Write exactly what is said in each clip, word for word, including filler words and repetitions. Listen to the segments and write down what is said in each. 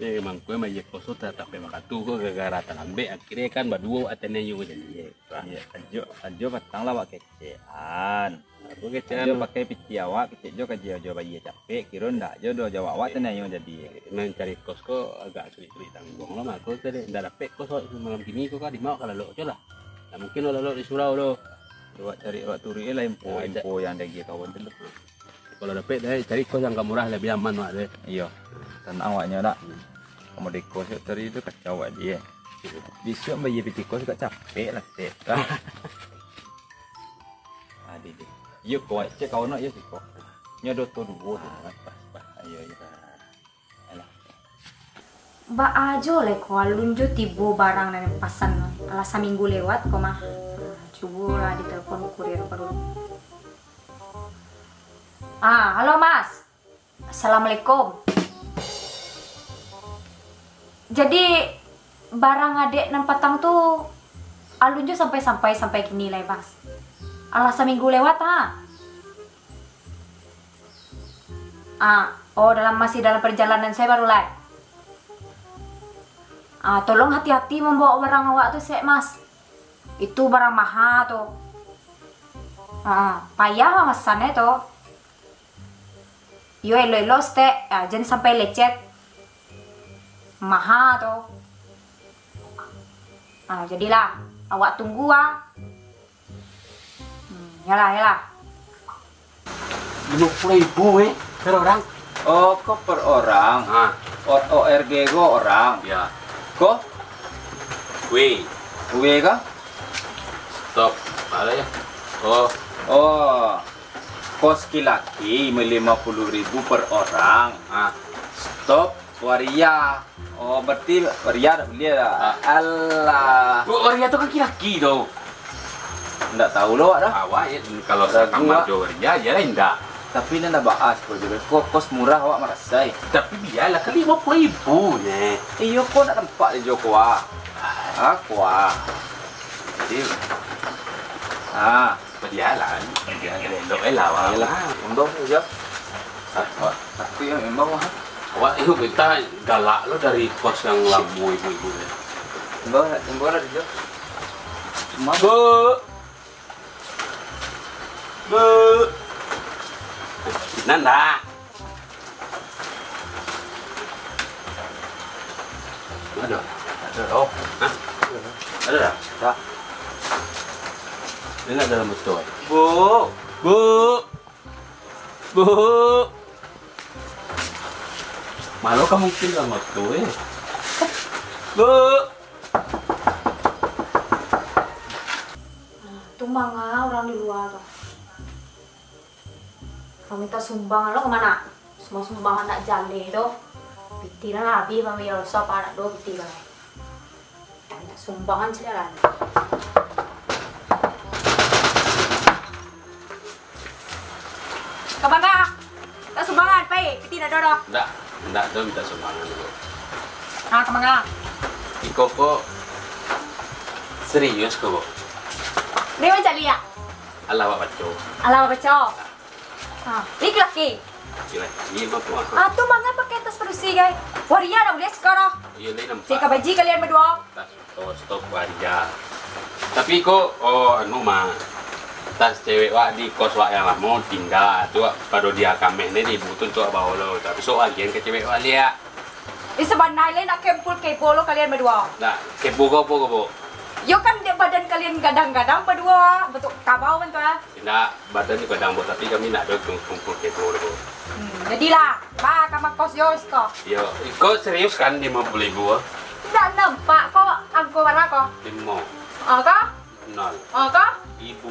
Eh, mangko mah iyo kos tu tak sampai wakatu ko gara-gara talambek, akhirnyo kan baduo ateh nyo jadi. Iyo, ajo, ajo patang lah awak kecekan. Aku kecekan. Ajo pakai piti awak, kecek jo ka ajo bayia capek, kiro ndak jo do jawab awak tu nyo jadi. Mancari kos ko agak sulik-sulik tangguang lah, mako tadi ndak dapek kos awak malam kini ko ka, di ma awak ka lalok jo lah. Ndak mungkin awak lalok di surau doh. Awak cari, awak turuik lah info-info yang dari kawan tu. Kalau dapek, dai, cari kos yang agak murah, lebih aman awak deh. Iyo. Tanang awaknyo nak. Kamu di kos yo tadi tu kacau awak deh. Bisuak bayia piti kos agak capek lah, tek. Adi deh. Iyo, kau cek kawan awak iyo siko. Nyo doto duo tu. Pas, pas. Ayo, ayo. Alah. Baa jo lai ko alun jo tibo barang nan pasan, alah saminggu lewat ko mah. Cubolah ditelepon kurir ko dulu. Ah, halo Mas. Assalamualaikum. Jadi barang adek nan patang tu alun jo sampai-sampai sampai kini lai, Mas. Alah saminggu lewat, ha. Ah, oh, dalam, masih dalam perjalanan, saya baru lai. Ah, tolong hati-hati mambawa barang awak tu sek, Mas. Itu barang maha tu. Ah, payah mamasannyo tu. Yo, elok-elok stek, ah, jan sampai lecet. Maha tu. Ah, jadilah, awak tunggu ah. Hmm, yalah, yalah. Limo puluah ribu, eh, per orang. Oh, ko per orang. Ha. O-, O R G ko orang. Ya. Ko? W. W kah? Stop. Ada ya? Oh. Oh. Kos kilaki limo puluah ribu per orang. Ha. Stop. Waria. Oh, berarti waria dak buliah lah. Ah. Alah. Wa-, waria tu kan kilaki tu. Ndak tahu lo awak dah. Awak ya, kalau sakamar jo waria, iyalah indak. Tapi nan ndak baas ko jo ko, kos murah awak marasai. Tapi bialah, kan limo puluah ribu nyo. Iyo ko ndak nampak di jo ko ah. Ah, ko ah. Jadi, ah. Padialan, padialan elok eh lah, wak. Iyalah, untung sajo. Ah, wak. Tapi yang memang, wak. Awak itu kita galak lo dari kos yang lamo ibu-ibu ni. Imbau, imbau lah, Dijo. Bu. Bu. Nanda. Aduh, aduh, oh. Hah? Aduh, dah. Dah. Ini nak dalam betul. Bu, bu, bu. Malu kamu mungkin dalam betul, eh. Bu. Tu manga orang di lua tu. Ka minta sumbangan lo ka ma? Sumbangan-sumbangan ndak jaleh tu. Pitih lah abih, pamilihan lo sapa ndak do pitih lai. Minta sumbangan sajo lah. Ka ma? Minta sumbangan, pai. Pitih ndak do doh. Ndak, ndak do minta sumbangan dulu. Nah, ka ma? Iko ko serius ko, Bu? Ni mancaliak. Alah, awak baco. Alah, awak baco. Ha, ni laki-laki. Laki-laki, bapak. Ah, tu manga pakai tas padusi, gai. Waria dak buliah siko doh. Iyo, lai nampak. Cek ka baji kalian baduo. Tas, oh, stok waria. Tapi ko, oh, anu mah. Tas cewek wak di kos wak yang lamo tingga. Tu wak pado dia kameh ni di ibu tu, tu wak bao lo. Tapi sok agian ka cewek wak liak. Di sabana lai nak kumpul kepo lo kalian baduo. Nah, kepo ko apo ko, Bu? Yo kan dek badan kalian gadang-gadang baduo, bentuk kabau kan tu ah. Indak, badan ni gadang, Bu, tapi kami nak ado kumpul kepo lo, Bu. Hmm, jadilah, ba ka ma kos yo siko. Yo, iko serius kan limo puluah ribu ah? Indak nampak ko angko bara ko. Limo. Ah, ko? Nol. Ah, ko? Ibu.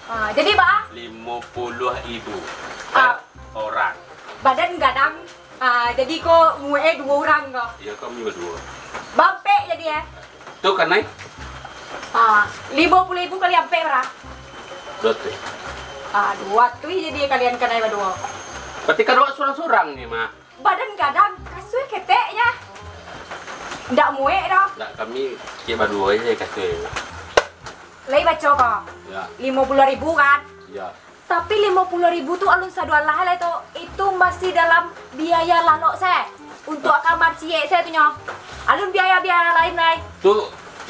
Ah, jadi ba? Limo puluah ribu. Ah. Per orang. Badan gadang. Ah, jadi ko muek e duo urang ko. Iyo, kami baduo. Baampek jadi e. Tu kanai? Ah, limo puluah ribu kali ampek bara? Duo ratuih. Ah, duo ratuih jadi kalian kanai baduo. Berarti kan awak surang-surang ni, Mak? Badan gadang, kasua keteknyo. Ndak muek doh. Ndak, kami cek baduo se kasua. Lai baco ko? Ya. Limo puluah ribu kan? Ya. Tapi limo puluah ribu tu alun sadoalah lai tu. Itu masih dalam biaya lalok se. Untuak kamar ciek sajo tu nyo. Alun biaya-biaya lain lai. Tu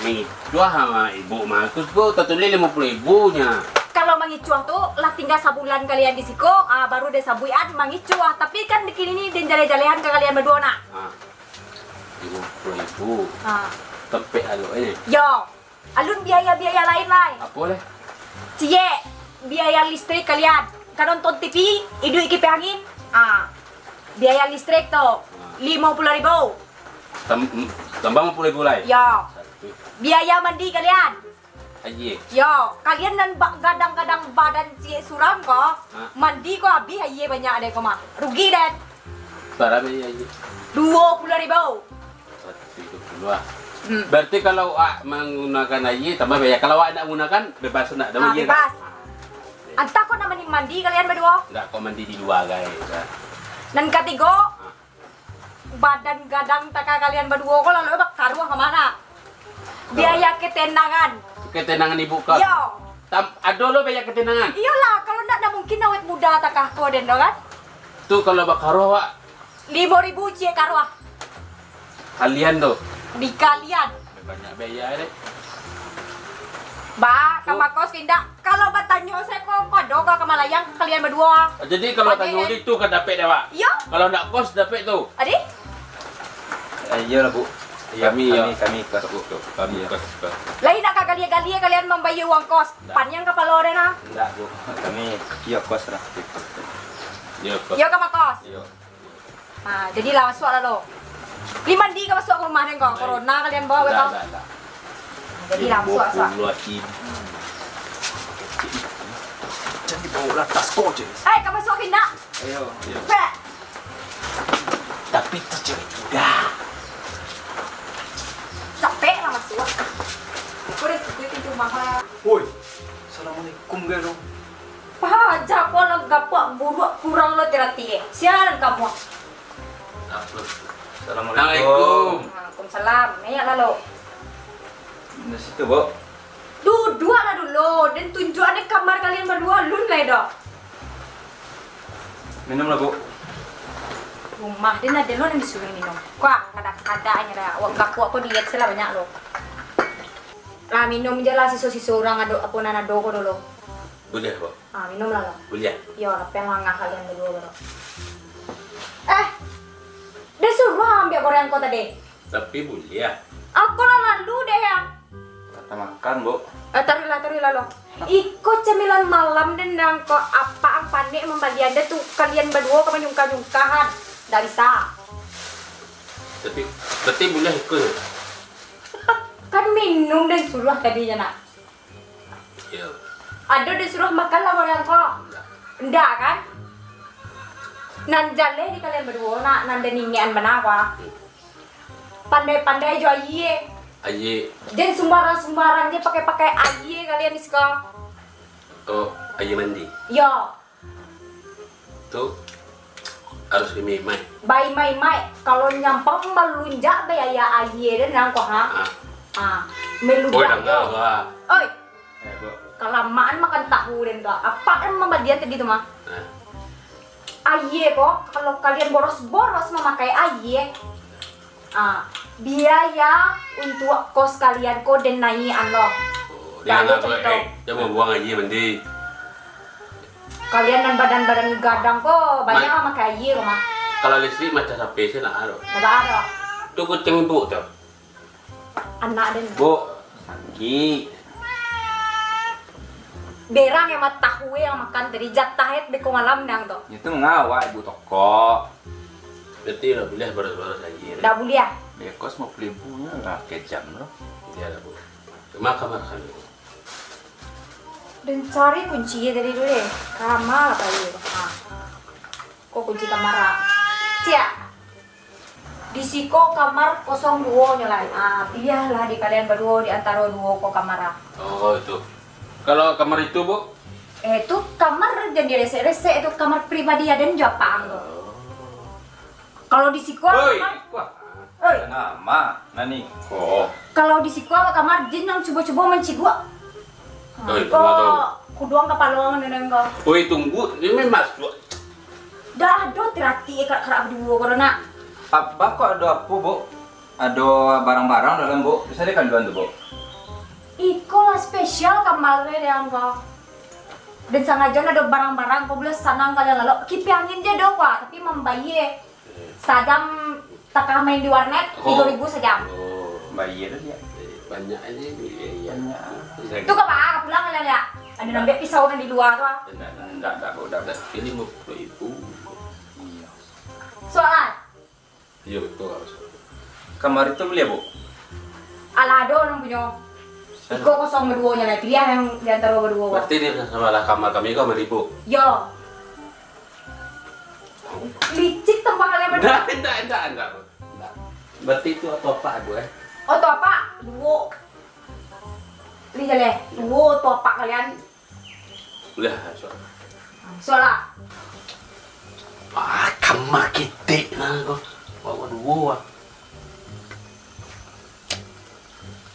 mangicuah sama ibu mah. Tu, tu tatulih limo puluah ribu nyo. Kalau mangicuah tu, lah tingga sabulan kalian di siko, ah, baru den sabuik-an mangicuah. Tapi kan di kini ni den jaleh-jalehan ka kalian baduo nak. Ah, limo puluah ribu. Ah. Tampek alok, eh. Yo. Alun biaya-biaya lain lai. Apo lai? Ciek, biaya listrik kalian. Ka nonton T V, iduik kipas angin. Ah. Biaya listrik tu, limo puluah ribu. Tam-, tambah limo puluah ribu lai? Yo. Satu. Biaya mandi kalian. Aie. Yo, kalian nan bak gadang-gadang badan ciek surang ko, ha, mandi ko abih aie banyak deh ko mah. Rugi den. Bara biaya aie? Duo puluah ribu. Satu tujuh puluh lah. Hmm. Berarti kalau awak manggunakan aie, tambah biaya. Kalau awak indak manggunakan, bebas nak, ado Ah, aie bebas. Antah ko nak mandi, mandi kalian baduo? Indak, ko mandi di lua, guys. Nan katigo, badan gadang taka kalian baduo ko lalu bakaruah ka ma? Biaya ketenangan. Ketenangan ibu kos? Iyo. Tam-, ado lo biaya ketenangan? Iyolah, kalau ndak, ndak mungkin awet muda takah ko den do kan? Tu kalau bakaruah, Wak? Limo ribu ciek karuah. Kalian tu? Di kalian. Banyak biaya deh. Ba, ka ma kos ko indak? Kalau batanyo sajo ko, pado ka, ka malayang kalian baduo. Jadi kalau tanyo di tu kan dapek deh, Wak? Iyo. Kalau ndak kos dapek tu? Adi? Eh, iyolah, Bu. Iyo, kami, iyo. Kami, kami kos, Bu. Kami kos, kos. Lai nak ka galie-galie kalian mambayia uang kos? Ndak. Paniang kapalo den nah. Ndak, Bu. Kami iyo kos lah. Iyo kos. Iyo ka ma kos? Iyo. Ha, jadi lah masuak lah lo. Lai mandi ka masuak ka rumah den ko? Corona kalian bawa. Ndak, ndak, ndak. Jadi lah masuak, masuak. Jadi bawa lah tas ko je. Eh, ka masuak ka indak? Ayo. Bek. Tapi tu cewek muda. Capek lah masuak. Kau dah tutup pintu rumah lah. Woi, assalamualaikum, galo. Paja ko lah gapuak buruak kurang lo tirati eh. Sialan kamu. Assalamualaikum. Waalaikumsalam. Naik lah lo. Di situ, Bu. Duduaklah dulu, den tunjuakan kamar kalian baduo, alun lai doh. Minumlah, Bu. Rumah den ado lo nan disuruah minum. Kuah, kada-kada nyo dah. Awak gapuak ko diet se lah banyak lo. Lah, minum je lah siso-siso urang ado, apo nan ado ko dulu. Buliah, Bu. Ah, minumlah lo. Buliah. Iyo, tapi nan langah kalian baduo baru. Eh, den suruah ambiak gorengan ko tadi. Tapi buliah. Aku lah lalu deh, ya. Kata makan, Bu. Eh, taruihlah, taruihlah lo. Iko camilan malam den nang ko, apak ang panek mambalian den tu, kalian baduo ka manyungkah-nyungkahan. Ndak bisa. Tapi, berarti buliah iko. Kan minum den suruah tadi je, nak. Iyo. Ado den suruah makan lah gorengan ko? Ndak. Ndak, kan? Nan jaleh di kalian baduo, nak, nan den ingekan bana ko. Hmm. Pandai-pandai jo aie. Aie. Jan sumbarang-sumbarang je pakai-pakai aie kalian di siko. Oh, aie mandi? Yo. Tu harus imai-imai. Baimai-imai. Kalau nyampang malunjak biaya aie den nang ko, ha? Ah. Ah, melunjak. Oi, danga, ha. Oi. Eh, Bu. Kalamaan makan tahu den tu. Apak nan mambalian tadi tu mah. Ah. Aie ko, kalau kalian boros-boros mamakai aie, ah, biaya untuak kos kalian ko den naiakan lo. Oh, jan lo, eh, jan mambuang aie mandi. Kalian nan badan-badan gadang ko, banyak mamakai aie ko mah. Kalau listrik macam sape se nak ado. Ndak ado. Tu kucing ibu tu. Anak den. Bu, sakik. Berang yang matahu yang makan tadi, jatah et beko malam nang tu. Itu mangawak ibu toko. Berarti ndak buliah boros-boros lagi, ya? Ndak buliah. Beko limo puluah ribu nyo lah kejam tu. Iyo lah, Bu. Makan, makan, Bu. Den cari kunci tadi tu deh. Kamar apa ye? Ha. Ko kunci kamar ah. Ciak. Di siko kamar kosong duo nyo lai. Ah, piliahlah di kalian baduo di antaro duo ko kamar ah. Oh, itu. Kalau kamar itu, Bu? Eh, tu kamar jan diresek-resek tu, kamar pribadi aden jo apak ang tu. Oh. Kalau di siko kamar, oi. Nama, nani ko? Kalau di siko kamar jin nan cubo-cubo manciguak. Oi, ko kuduang kapalo ang neneng ko. Oi, tunggu, ini masuak. Dah ado tirati karak-karak baduo ko nak. Abah kok ado apo, Bu? Ado barang-barang dalam, Bu? Bisa dikalian tu, Bu? Iko lah spesial Kamal ko dari angko. Dan sangajo ado barang-barang ko, buliah sanang kalian lalok. Kipi angin je do, Pak, tapi mambayie. Sajam takah main di warnet, tigo ribu sajam. Oh, bayie tu dia. Eh, banyak aja duit. Banyak. Tu ka, Pak, pulang kalian ya. Ado nambiak pisau nan di lua tu, ah. Ndak, ndak, ndak, ndak, ndak. Ini lima puluh ribu. Iya. Soalan. Iyo, betul, Pak. Kamar itu beli, Bu? Alah, ado urang punyo. Iko kosong baduo nyo lah, piliah yang di antaro baduo, Pak. Berarti ini salah kamar kami ko, meribu. Yo. Licik tempat kalian berdua. Ndak, ndak, ndak, ndak. Ndak. Berarti itu oto apak, Bu, eh? Oto apak, duo. Lih jaleh, duo oto apak kalian. Udah, sudah. Sudah lah. Ah, kamar kitik nah ko. Bawa duo ah.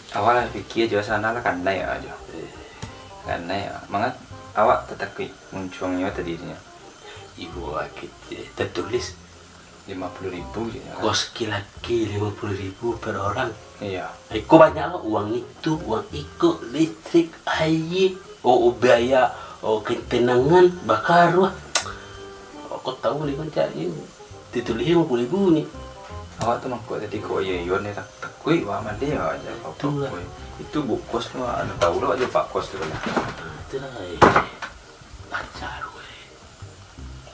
Awak lah pikia jo, sana lah kanai awak jo. Eh. Kanai awak. Mangat awak tatakuik muncuang nyo tadi nyo. Ibo akik, eh, tertulis lima puluh ribu je, kan? Kos laki-laki lima puluh ribu per orang. Iya. Iko banyak lo, uang itu, uang iko, listrik, aia, oh, oh, biaya, oh, kentenangan, bakaruah. Kau tahu ni kan cak ni, ditulis lima puluh ribu ni. Awak tu mangko tadi kok iyo iyo ni tak takuik wak mandi awak aja. Itulah. Itu bukos tu, anu tahu lah aja pak kos tu lah. Nah, itulah, eh. Lancar, weh.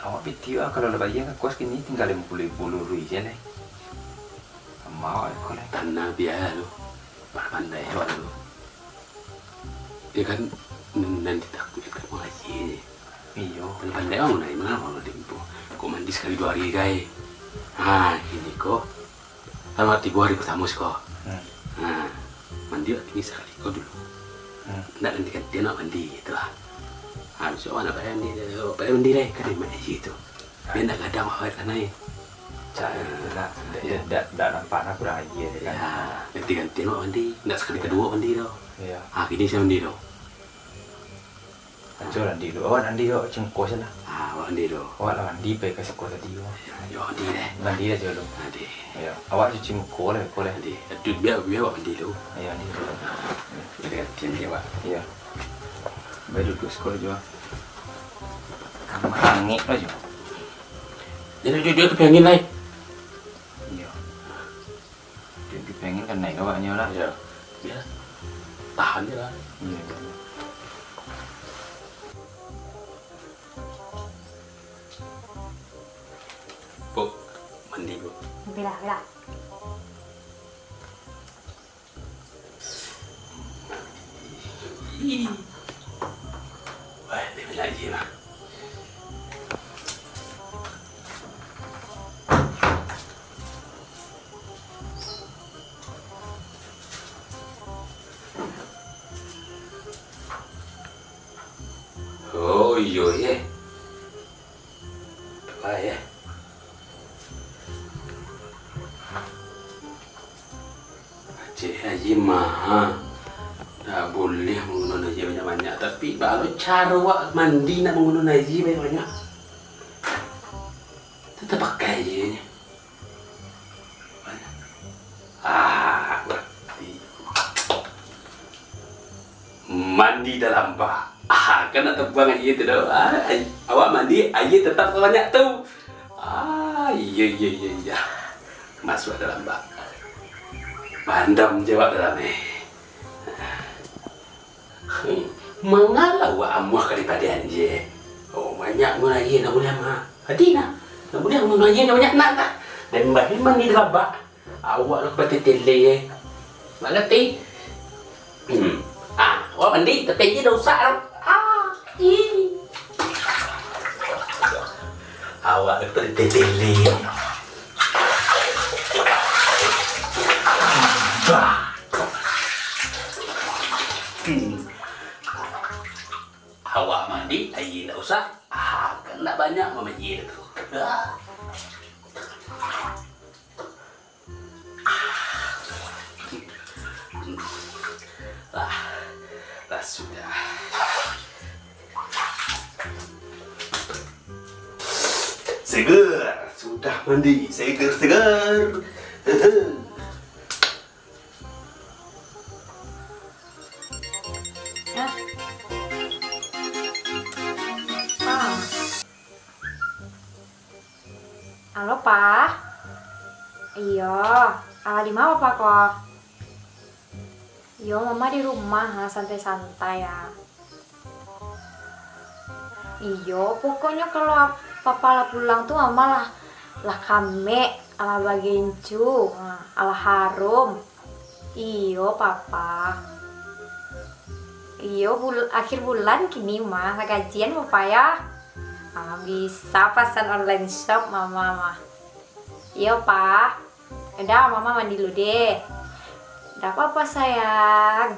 Awak piti ah, kalau lah bayar ka kos kini tinggal lima puluh ribu lurui je, Leh. Amau awak ko, Leh. Tanang biar lu. Pandai awak lu. Ya kan, nan ditakuik kan wajib. Iyo. Pandai awak ngunai, mangapa awak diimpo? Kok mandi sakali duo hari, kai? Ha, kini ko. Kan awak tibo hari partamo siko. Hmm. Ha, mandi awak kini sakali ko dulu. Hmm. Ndak ganti-gantian awak mandi, gitu lah. Ha, bisuak awak ndak payah mandi, ndak payah mandi lai, kan hemat aia tu. Biar ndak gadang awak kanai. Cak itu nak, ndak, ndak, ndak nampak nak kurang aia tu kan. Ya, ganti-gantian awak mandi, ndak sakali kaduo mandi tu. Iya. Ha, kini sia mandi tu. Ajo mandi dulu. Awak mandi dulu, cingko sajo lah. Ah, awak mandi dulu. Awak lah mandi, pai ka siko tadi tu. Yo, mandi deh. Mandi ajo dulu. Mandi. Yo, awak cuci muko lah, muko lah. Mandi. Aduh, biar, biar awak mandi dulu. Yo, mandi dulu. Jadi, gantian dia, Wak. Yo. Pai duduak siko ajo. Kamar angek ajo. Jadi, duduak tu pangin lai. Iyo. Jadi, pangin kan naik awaknyo lah. Iyo. Yo. Tahan je lah. Iyo. Bu, mandi, Bu. Oke lah, oke lah. Wah, dia banyak aja lah. Oh, iyo, ye. Apo, ye? Cek aia mah, ndak buliah manggunoan aia banyak-banyak, tapi baa lo caro wak mandi nak manggunoan aia banyak-banyak? Tu tapakai aia nyo. Ah, berarti mandi dalam bak. Ah, kan nak tabuang aia tu doh. Ah, ai-, awak mandi, aia tetap sabanyak tu. Ah, iyo, iyo, iyo, iyo. Masuak dalam bak. Bandam je awak dalam, eh. Hmm, manga lah awak amuah ka dipadean je. Oh, banyak mun aia nak buliah mah. Adi nah. Nak buliah mun aia nak banyak nak lah. Dan bahi mandi dalam bak. Awak lah ka batetele, eh. Nak ngarati? Hmm. Ah, awak mandi, tapi aia dah usak lah. Ah, ih. Awak lah ka batetele. Bah. Hmm. Awak mandi, aia indak usah. Ah, kan indak banyak mamaji tu. Ah. Lah, lah sudah. Seger, sudah. Dah mandi, seger-seger. Hah? Pa. Halo, Pa. Iyo, alah di ma Papa ko? Iyo, Mama di rumah, ha, santai-santai, ha. Iyo, pokoknyo kalau Papa lah pulang tu, Mama lah, lah kamek, alah bagincu, ha, alah harum. Iyo, Papa. Iyo, bul-, akhir bulan kini mah, lah gajian, Papa, yo. Ah, bisa pasan online shop, Mama mah. Iyo, Pa. Udah, Mama mandi dulu deh. Udah apa-apa, sayang.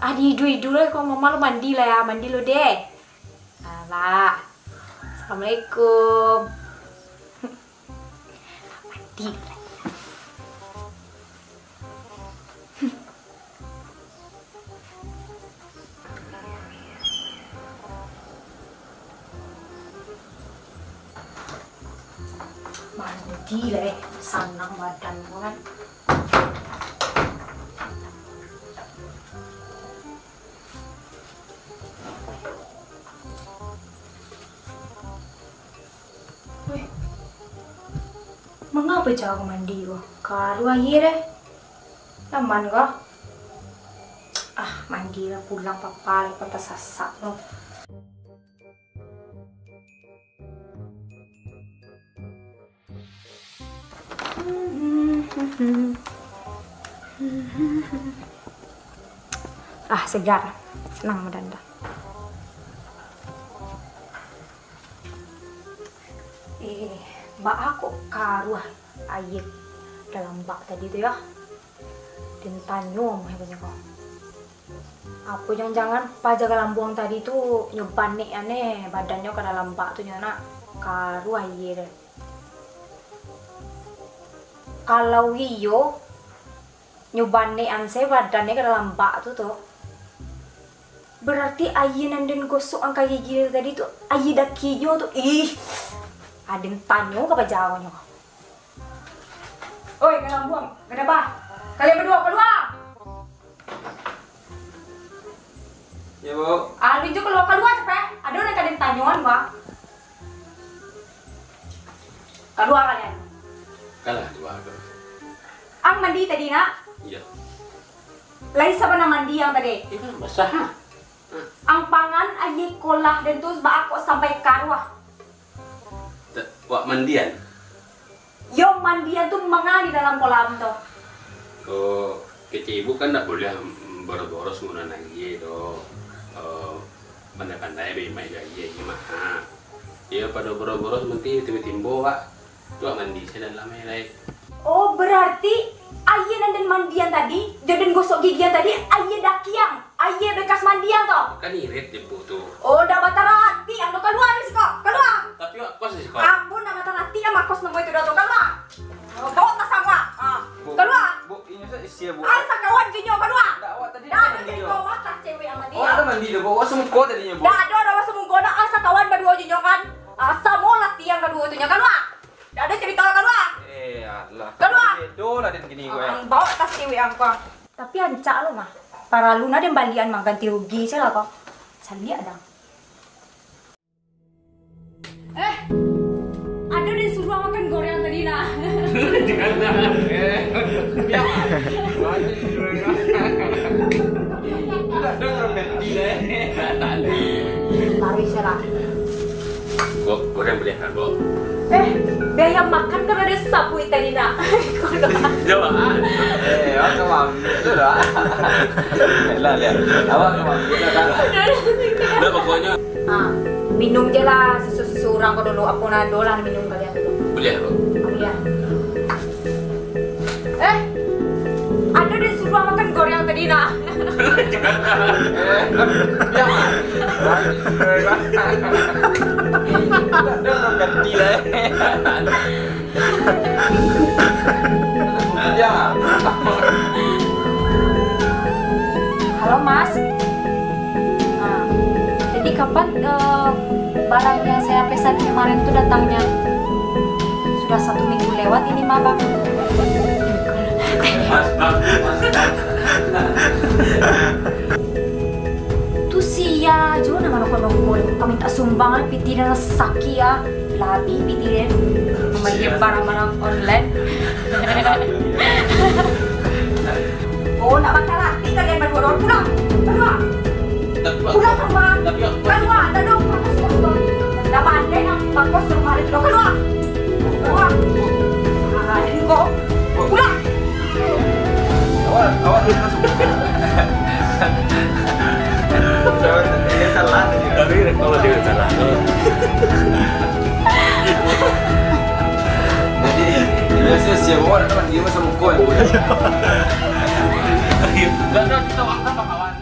Ah, diidu-idu lah, kok Mama lu mandi lah ya, mandi lu deh. Alah. Assalamualaikum. Mandi lah. Mandi lah, eh. Sanang badan ko kan. Weh, manga bajaro mandi ko? Karuah aia deh. Aman ko? Ah, mandi lah pulang, Papa lah patah sasak tu. Ah, segar. Sanang badan dah. Eh, baa kok karuah aia dalam bak tadi tu, yo? Den tanyo mah ibanyo ko. Apo jangan-jangan paja galambuang tadi tu nyo banek aneh badannyo ka dalam bak tu nyo nak, karuah aia deh. Kalau iyo, nyo banek an se badannyo ka dalam bak tu tu, berarti aia nan den gosok an ka gigi tadi tu, aia daki juo tu. Ih, aden tanyo ka pajaonyo. Oi, galambuang, gadabah. Kalian baduo, kalua! Yo, Bu. Alun jo kalua, kalua capek. Ado nan ka den tanyoan, Bang. Kalua kalian. Kalah, kalua, kalua. Ang mandi tadi, nak? Iyo. Lai sabana mandi ang tadi? Iyo, basah, ha? Ang pangan aia kolah den tu baa kok sampai karuah? Wak mandian? Yo, mandian tu manga di dalam kolam tu? Oh, kecek ibu kan ndak buliah boros-boros manggunoan aia tu. Oh, pandai-pandai baimaik jo aia, aia mah. Iyo, pado boros-boros mungkin tibo-tibo, Wak. Tu wak mandi se dalam aia lai. Oh, berarti aia nan den mandian tadi, jo den gosok gigian tadi, aia daki ang? Aia bekas mandi ang tu? Kan irit di bu tu. Oh, ndak bataratik ang tu. Kalua dari siko. Kalua. Tapi wak kos di siko. Ampun, ndak bataratik ang, makos namo itu dah tu. Kalua. Oh, bawa tas ang, wak. Ah. Bu, kalua. Bu, inyo sa isi ya, Bu. Asa kawan jo inyo, kalua. Ndak, awak tadi ndak ado mandi, carito, wak, tas cewek ang tadi. Oh, ado mandi dah, Bu. Wak sumuko tadi nyo, Bu. Ndak ado, ado wak sumuko, ndak, asa kawan baduo jo inyo kan. Asa molat tiang kaduo tu nyo, kalua. Ndak ado carito, kalua. Eh, alah. Kalua. Bedo lah den kini ko, eh. Ang bawa tas cewek ang ko. Tapi rancak lo mah. Paralu nah den balian mah, ganti rugi se lah ko. Caliak dah. Eh, ado den suruah makan goreng tadi nah. Jangan. Eh, ya. Mati suruah. Udah, udah, udah, ganti deh. Taruih se lah. Kok goreng balian, Kak, kok? Eh, biaya makan kan ado sabuik tadi, nak. Jawab, ah. Eh, awak ka maambiak tu dah. Lah, lihat. Awak ka maambiak tu dah. Dah, pokoknyo. Ah, minum je lah, siso-siso urang ko dulu. Apo nan ado lah, minum kalian dulu. Buliah, kok. Ah, buliah. Eh, ado den suruah makan goreng tadi, nak. Eh, ya, Mak. Dah, dah, dah ganti lah, eh. Ya. Halo, Mas. Ah, jadi kapan, eh, barang yang saya pesan kemarin tu datangnya? Satu minggu lewat ini mah, Bang. Tu sia juo nan manokok-nokok, ka mintak sumbang, pitih den sakik ah. Labiah pitih den. Mambali barang-barang online. Oh, ndak batalati kalian baduo, pulang. Kalua. Pulang kalua. Kalua, dah dong, bagus, bagus, bagus. Dah baliak, bagus, kalua. Kalua. Ah, jadi kau pulang. Awak, awak tu masuk. Dia salah tadi. Tapi kalau dia salah. Jadi, biasa siapa awak datang, dia masuk mukul. Dah, dah, kita makan, kawan.